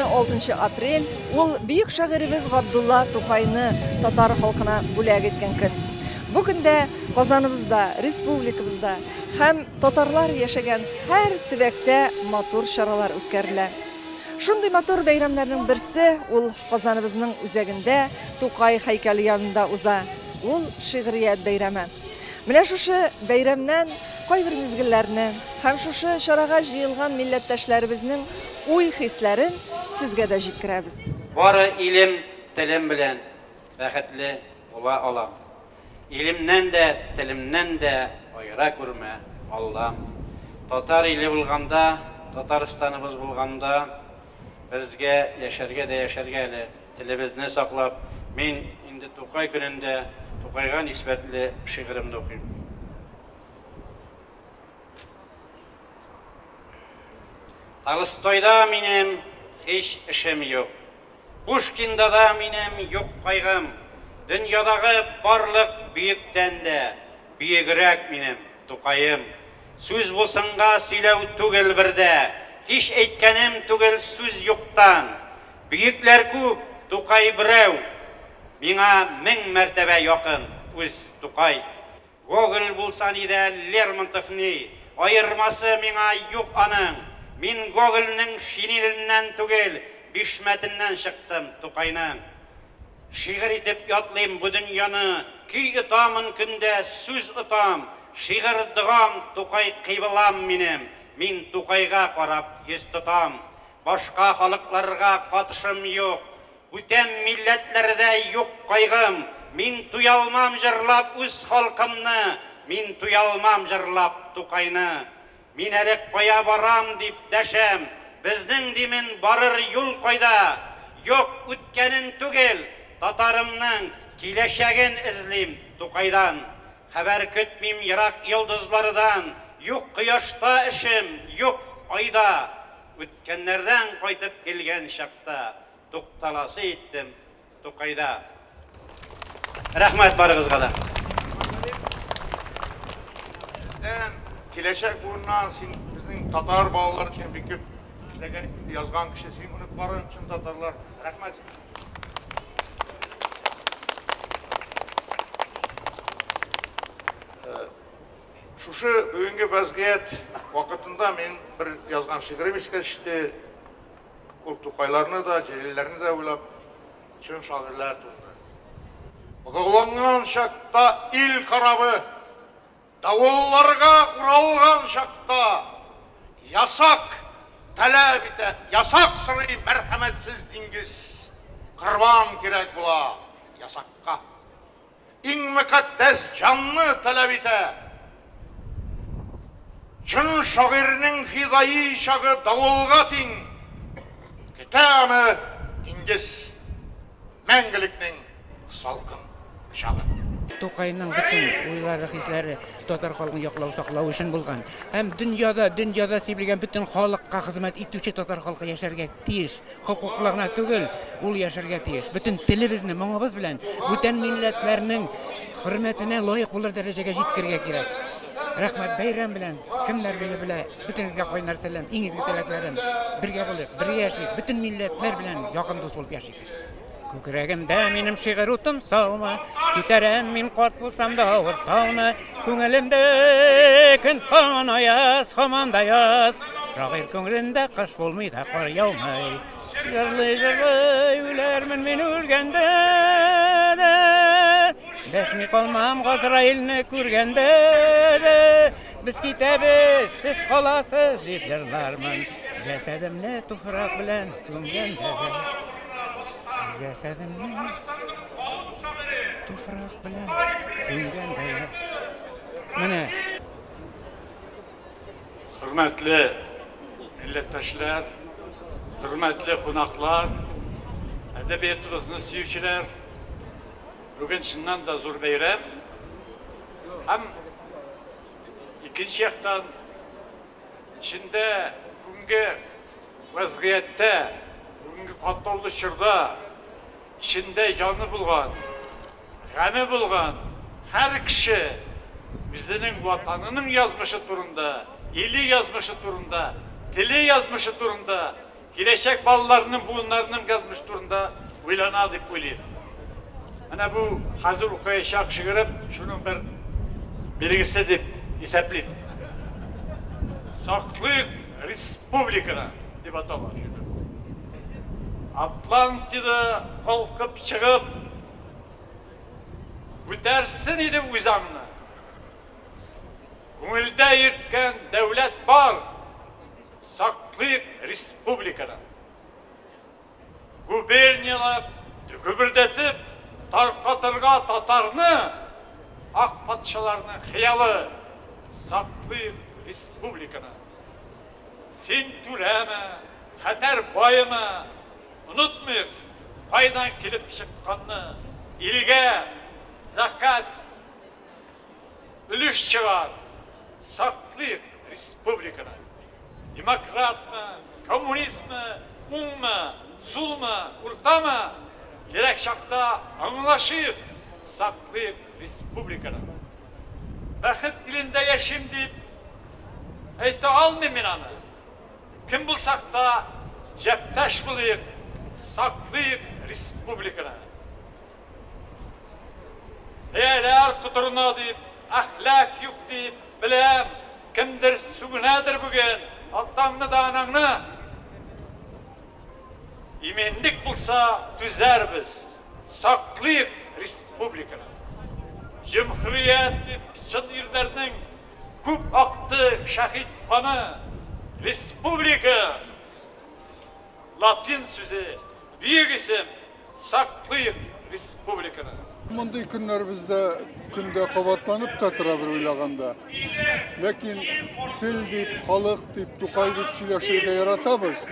26 апрель, ул бөек шагыйребез Габдулла Тукайны татар халкына бүләк иткән көн. Бу көндә Казаныбызда, республикабызда һәм татарлар яшәгән һәр төбәктә матур чаралар үткәрелә. Шундый матур бәйрәмнәрнең берсе ул Казаныбызның үзәгендә Тукай һәйкәле янында уза. Ул шигърият бәйрәме. Менә шушы бәйрәмнән кайбер мизгелләрне һәм шушы чарага җыелган милләттәшләребезнең уй-хисләрен сезгә дә җиткерәбез. Бары илем, телем белән бәхетле була алам. Илемнән дә, телемнән дә аера күрмә, Аллам. Татар иле булганда, Татарстаныбыз булганда, безгә яшәргә дә яшәргә әле, телебезне саклап. Мин инде Тукай көнендә Тукайга нисбәтле шигыремне укыйм. Толстойда минем һич эшем юк. Пушкинда да минем юк кайгым. Дөньядагы барлык бөектән дә бөегрәк минем Тукаем. Сүз булсынга сөйләү түгел бердә, һич әйткәнем түгел сүз юктан. Бөекләр күп, Тукай берәү. Миңа мең мәртәбә якын үз Тукай. Гоголь булса ни дә, Лермонтов ни, аермасы миңа юк аның. Мин Гогольнең шинеленнән түгел, бишмәтеннән чыктым Тукайның. Шигырь итеп ятлыйм бу дөньяны, көй отамын көндә, сүз отам. Шигырь догам, Тукай кыйблам минем, мин Тукайга карап йөз тотам. Башка халыкларга катышым юк, бүтән милләтләрдә юк кайгым. Мин туялмам җырлап үз халкымны, мин туялмам җырлап Тукайны. Мин әле кая барам дип дәшәм, безнең димен барыр юл кайда? Юк, үткәнен түгел, татарымның киләчәген эзлим Тукайдан. Хәбәр көтмим ерак йолдызлардан, юк кояшта эшем, юк айда. Үткәннәрдән кайтып килгән чакта тукталасы иттем Тукайда. Рәхмәт барыгызга да. Бездән киләчәк буыннан син безнең татар балалары өчен бик күп эшләгән, язган кеше, син оныкларың чын татарлар. Рәхмәт. Шушы бүгенге вазгыять вакытында мин бер язган шигырем искә төште. Ул Тукайларны да, Җәлилләрне дә уйлап, чын шагыйрьләр турында. Богауланган чакта ил корабы, давылларга уралган чакта, ясак таләп итә, ясак сорый мәрхәмәтсез диңгез, корбан кирәк була ясакка. Иң мөкатдәс җанны таләп итә. Чын шагыйрьнең фидаи чагы давылга тиң. Көтә аны диңгез, мәңгелекнең салкын кочагы. Тукайның бөтен уйлары, хисләре татар халкын яклау, саклау өчен булган. Һәм дөньяда, дөньяда сибелгән бөтен халыкка хезмәт итүче татар халкы яшәргә тиеш. Хокуклы гына түгел, ул яшәргә тиеш. Бөтен телебезне, моңыбыз белән бүтән милләтләрнең хөрмәтенә лаек булыр дәрәҗәгә җиткерергә кирәк. Рәхмәт, бәйрәм белән, кемнәр мине белә, бөтенегезгә кайнар сәлам, иң изге теләкләрем. Бергә булыйк, бергә яшик, бөтен милләтләр белән якын дус булып яшик. Күкрәгемдә минем шигырь утым саумы, күтәрәм мин карт булсам да авыр тауны, күңелемдә көн һаман аяз, һаман да яз, шагыйрь күңелендә кыш булмый да кар яумый. Җырлый, җырлый, үләрмен мин үлгәндә дә, дәшми калмам Газраилне күргәндә дә, без китәбез, сез каласыз, дип җырлармын, җәсәдемне туфрак белән күмгәндә дә. Җәсәдемне туфрак белән күмгәндә дә. Менә. Хөрмәтле милләттәшләр, хөрмәтле кунаклар, әдәбиятыбызны сөючеләр, бүген чыннан да зур бәйрәм. Һәм икенче яктан, эчендә бүгенге вазгыятьтә, бүгенге катлаулы чорда эчендә җаны булган, гаме булган һәр кеше үзенең ватанының язмышы турында, иле язмышы турында, теле язмышы турында Киләчәк балаларының, буыннарының язмыш турында уйлана дип уйлыйм. Менә бу хәзер укыячак шигырем шуның бер билгесе дип исәплим. Саклыйк республиканы дип атала шигырь. Атлантида калкып чыгып, күтәрсен иде үз аңны. Күңелдә йөрткән дәүләт бар, саклыйк республиканы. Губернияләп, гөбердәтеп, таркатырга татарны, ак патшаларның хыялы, саклыйк республиканы. Син түрәме, хәтәр байымы, онытмыйк, кайдан килеп чыкканны, илгә закат өлеш чыгар, саклыйк республиканы. Демократмы, коммунистмы, уңмы, сулмы, уртамы, кирәк чакта аңлашыйк, саклыйк республиканы. Бәхет илендә яшим дип әйтә алмыйм мин аны. Кем булсак та җәптәш булыйк, саклыйк республиканы. Бәяләр котырына дип, әхлак юк дип, беләм, кемдер сүгенәдер бүген, атаңны да анаңны. Иминлек булса түзәрбез, саклыйк республиканы. Җөмһүрият дип чын ирләрнең күп акты шәһит каны. Республика латин сүзе, бөек исем, саклыйк республиканы. Мондый көннәр бездә көндә кабатланып та тора бер уйлаганда. Ләкин тел дип, халык дип, Тукай дип сөйләшергә яратабыз.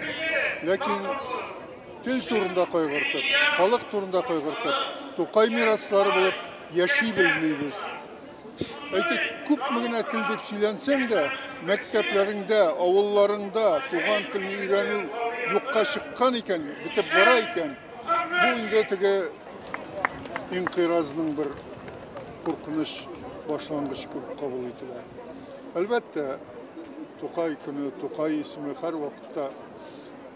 Ләкин тел турында кайгыртып, халык турында кайгыртып, Тукай мираслары булып яши белмибез. Әйтик, күпме генә тел дип сөйләнсәң дә, мәктәпләреңдә, авылларыңда туган телне өйрәнү юкка чыккан икән, бетеп бара икән, бу инде теге инкыйразның бер куркыныч башлангычы кебек кабул ителә. Әлбәттә, Тукай көне, Тукай исеме һәр вакытта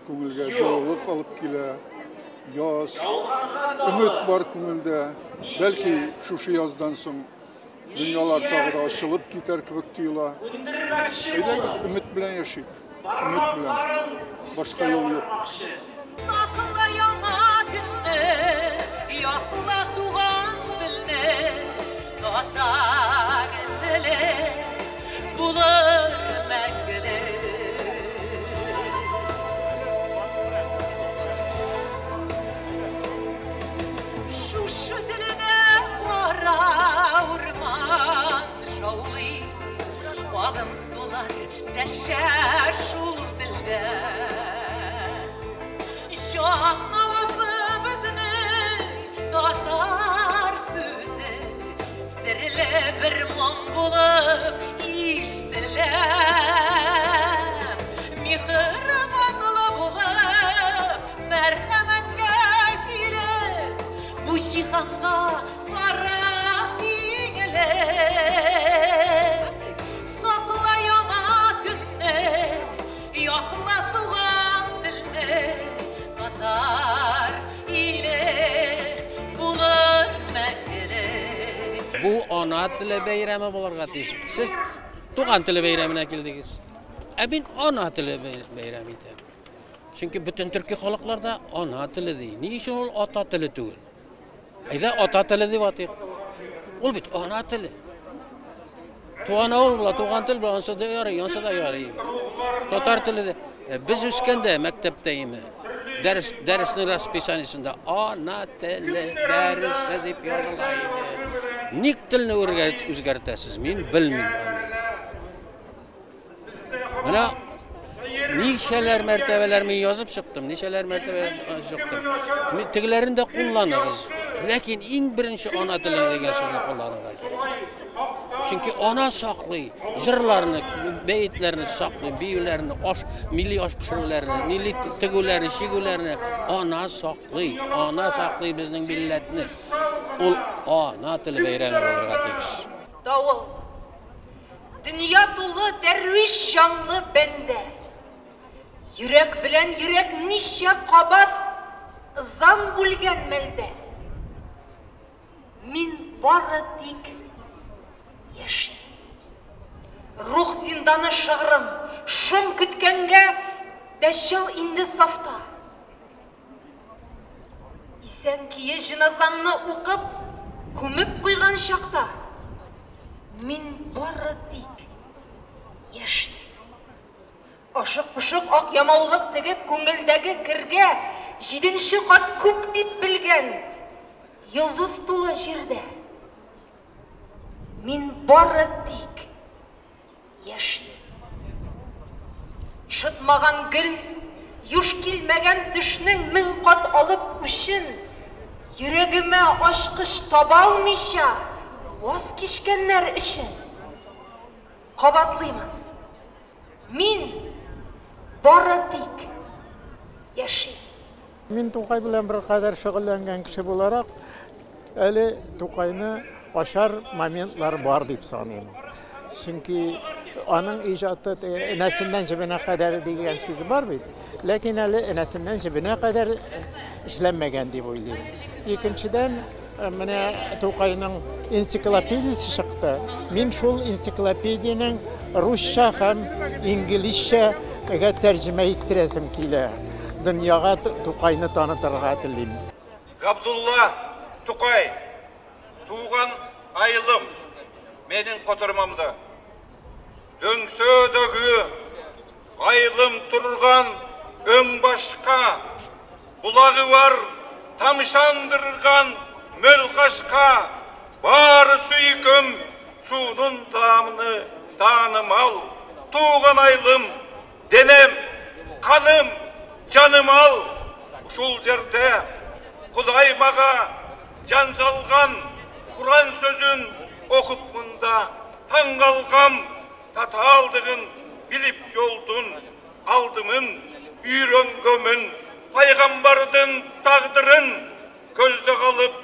күңелгә җылылык алып килә. Яз, өмет бар күңелдә. Бәлки шушы яздан соң дөньялар тагы да ачылып китәр кебек тоела. Әйдәгез, өмет белән яшик. Өмет белән. Башка юл юк. Сакла яңа көнне, якла туган телне, татар теле булыр мәңгелек. Шушы теленә кара урман шаулый, агым сулар дәшә шул телдә. Җан авазы безнең татар сүзе, серле бер моң булып ишетелә. Миһербанлы булып, мәрхәмәткә килеп, бу җиһанга карап иңелеп. Сакла яңа көнне, якла туган телне, татар иле булыр мәңгелек. Бу ана теле бәйрәме булырга тиеш. Сез туган теле бәйрәменә килдегез. Ә мин ана теле бәйрәм итәм. Чөнки бөтен төрки халыкларда ана теле ди. Ни өчен ул ата теле түгел? Әйдә ата теле дип атыйк. Ул бит ана теле. Туган авыл була, туган тел була, ансы да ярый, ансы да ярый. Татар теле дә. Без үскәндә мәктәптә име? Дәрес, дәреснең расписаниесендә ана теле дәресе дип языла иде. Ник телне үзгәртәсез? Мин белмим. Менә ничәләр мәртәбәләр мин язып чыктым, ничәләр мәртәбә чыктым. Тегеләрен дә кулланыгыз. Ләкин иң беренче ана теле дигән сүзне кулланырга кирәк. Чөнки ана саклый, җырларны, бәетләрне саклый, биюләрне, аш, милли аш пешерүләрне, милли тегүләрне, чигүләрне ана саклый. Ана саклый безнең милләтне. Ул ана теле бәйрәме булырга тиеш. Давыл. Дөнья тулы дәрвиш җанлы бәндә. Йөрәк белән йөрәк ничә кабат ызан бүлгән мәлдә, мин бары тик яшим. Рух зинданы шыгрым, шом көткәнгә дәҗҗал инде сафта. Исән кие җеназаңны укып, күмеп куйган чакта, мин бары тик яшим. Ашык-пошык ак ямаулык тегеп күңелдәге кергә җиденче кат күк дип белгән йолдыз тулы җирдә мин бары тик яшим. Шытмаган гөл, юш килмәгән төшнең 1000 кат алып үчен, йөрәгемә ачкыч таба алмыйча ваз кичкәннәр өчен кабатлыймын. Мин бары тик яшим. Мин Тукай белән беркадәр шөгыльләнгән кеше буларак, әле Тукайны ачар моментлар бар дип саныйм. Чөнки аның иҗаты энәсеннән җебенә кадәр дигән сүз бар бит. Ләкин әле энәсеннән җебенә кадәр эшләнмәгән дип уйлыйм. Икенчедән, менә Тукайның энциклопедиясе чыкты. Мин шул энциклопедиянең русча һәм инглизчәгә тәрҗемә иттерәсем килә. Дөньяга Тукайны танытырга телим. Габдулла Тукай, туган айылым, менин котормамда. Дөңсөдөгү айылым турган өң башка, булагы бар тамшандырган мөл кашка, бары сүйкүм суунун таамыны таанымал, тууган айылым, денем, каным, жаным ал. Ушул жерде Кудай мага жан салган Куран сөзүн окуп мында таң калгам, татаалдыгын билип жолдун алдымын үйрөнгөмүн, пайгамбардын тагдырын көздө калып,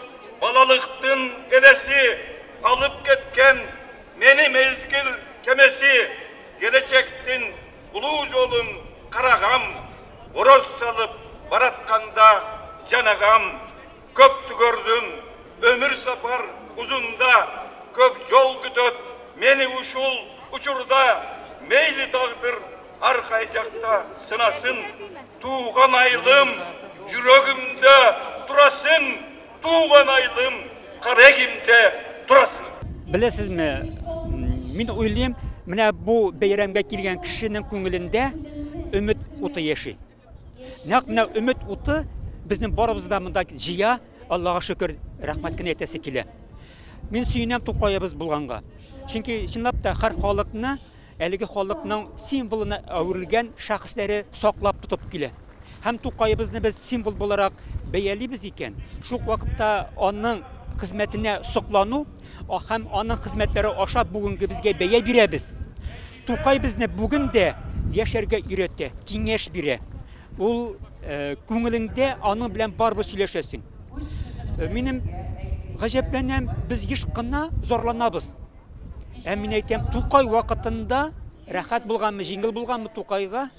балалыктын элеси алып кеткен мени мезгил кемеси, келечектин улуу жолун карагам, ороз салып баратканда жанагам, көптү көрдүм, өмүр сапар узунда, көп жол күтөт мени ушул учурда, мейли тагдыр ар кай жакта сынасын, тууган айылым жүрөгүмдө турасың, тууган айылым карегимде турасың. Беләсезме, мин уйлыйм, менә бу бәйрәмгә килгән кешенең күңелендә өмет уты яши. Нәкъ менә өмет уты безнең барыбызны да монда җыя, Аллага шөкер, рәхмәт кенә әйтәсе килә. Мин сөенәм Тукаебыз булганга. Чөнки чынлап та һәр халыкны, әлеге халыкның символына әверелгән шәхесләре саклап тотып килә. Һәм Тукаебызны без символ буларак бәялибез икән, шул ук вакытта аның хезмәтенә соклану һәм аның хезмәтләре аша бүгенге безгә бәя бирәбез. Тукай безне бүген дә яшәргә өйрәтә, киңәш бирә. Ул күңелеңдә аның белән барыбер сөйләшәсең. Минем гаҗәпләнәм, без еш кына зарланабыз. Ә мин әйтәм, Тукай вакытында рәхәт булганмы, җиңел булганмы Тукайга?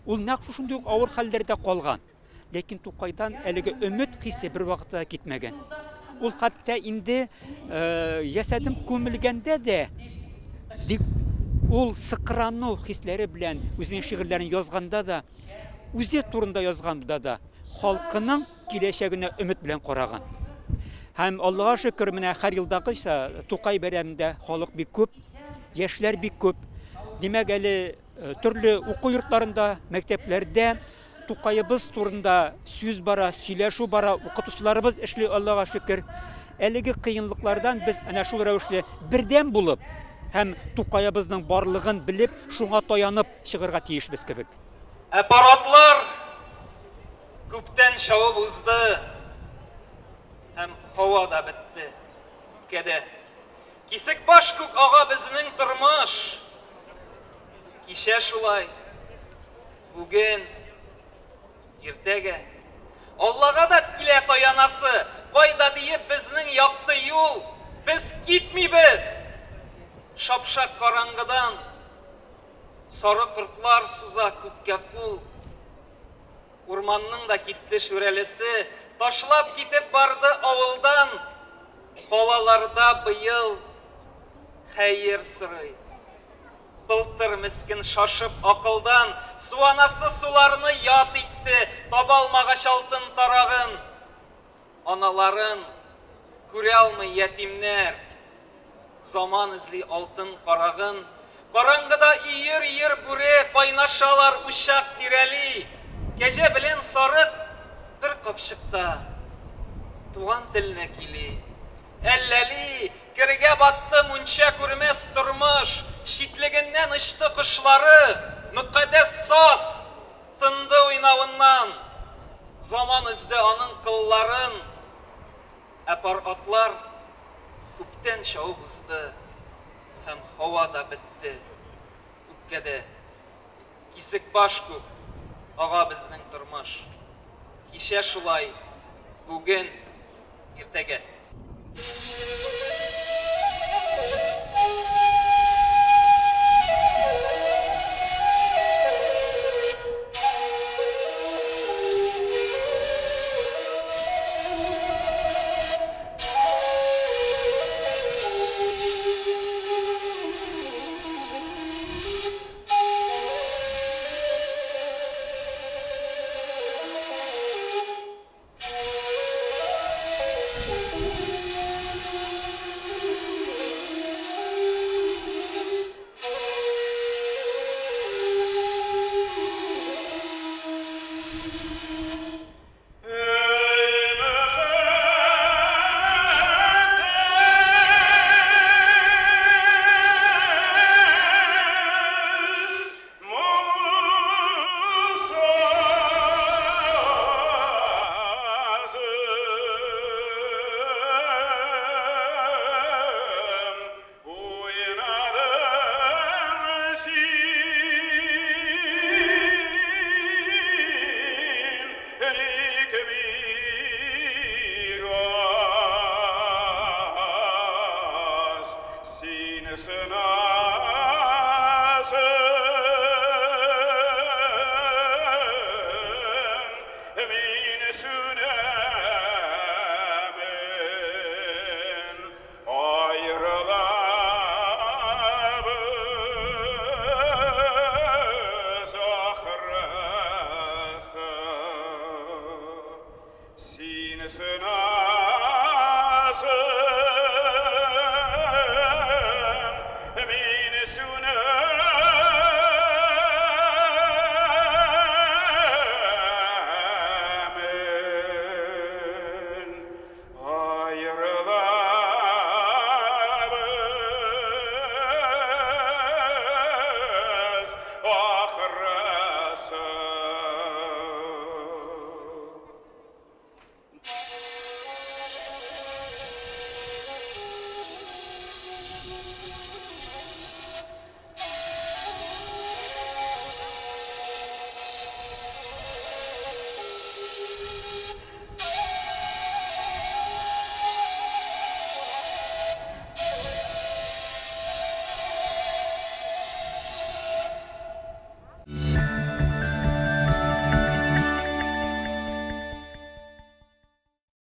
Ул нәкъ шушындый ук авыр хәлләрдә калган. Ләкин Тукайдан әлеге өмет хисе бер вакытта да китмәгән. Ул хәтта инде җәсәдем күмелгәндә дә дип ул сыкрану хисләре белән үзенең шигырьләрен язганда да, үзе турында язганда да халкының киләчәгенә өмет белән караган. Һәм Аллаһка шөкер, менә һәр елдагыча Тукай бәйрәмендә халык бик күп, яшьләр бик күп. Димәк, әле төрле уку йортларында, мәктәпләрдә Тукаебыз турында сүз бара, сөйләшү бара, укытучыларыбыз эшли, Аллаһка шөкер. Әлеге кыенлыклардан без әнә шул рәвешле бердәм булып һәм Тукаебызның барлыгын белеп, шуңа таянып чыгырга тиешбез кебек. Ә парадлар күптән чабып узды һәм һава да бетте. Үпкәдә. Кисек баш күк ага безнең тормыш. Кичә шулай, бүген, иртәгә. Аллага да килә таянасы, кайда диеп безнең якты юл, без китмибез. Шапшак караңгыдан Сары кортлар суза күккә кул. Урманның да китте шүрәлесе, Ташлап китеп барды авылдан. Калаларда быел хәер сорый. Былтыр мескен шашып акылдан, Су анасы суларны ят итте, Табалмагач алтын тарагын. Аналарын күрә алмый ятимнәр, Заман эзли алтын карагын. Караңгыда өер-өер бүре Кайнашалар учак тирәли. Кәҗә белән сарык бер капчыкта Туган телне кили. Әлләли, кергә батты мунча күрмәс тормыш, Читлегеннән очты кошлары, Мөкаддәс саз тынды уйнавыннан. Заман өзде аның кылларын, Ә пар атлар күптән чабып узды, Һәм һава да бетте үпкәдә. Кисекбаш күк ага безнең тормыш. Кичә шулай, бүген, иртәгә.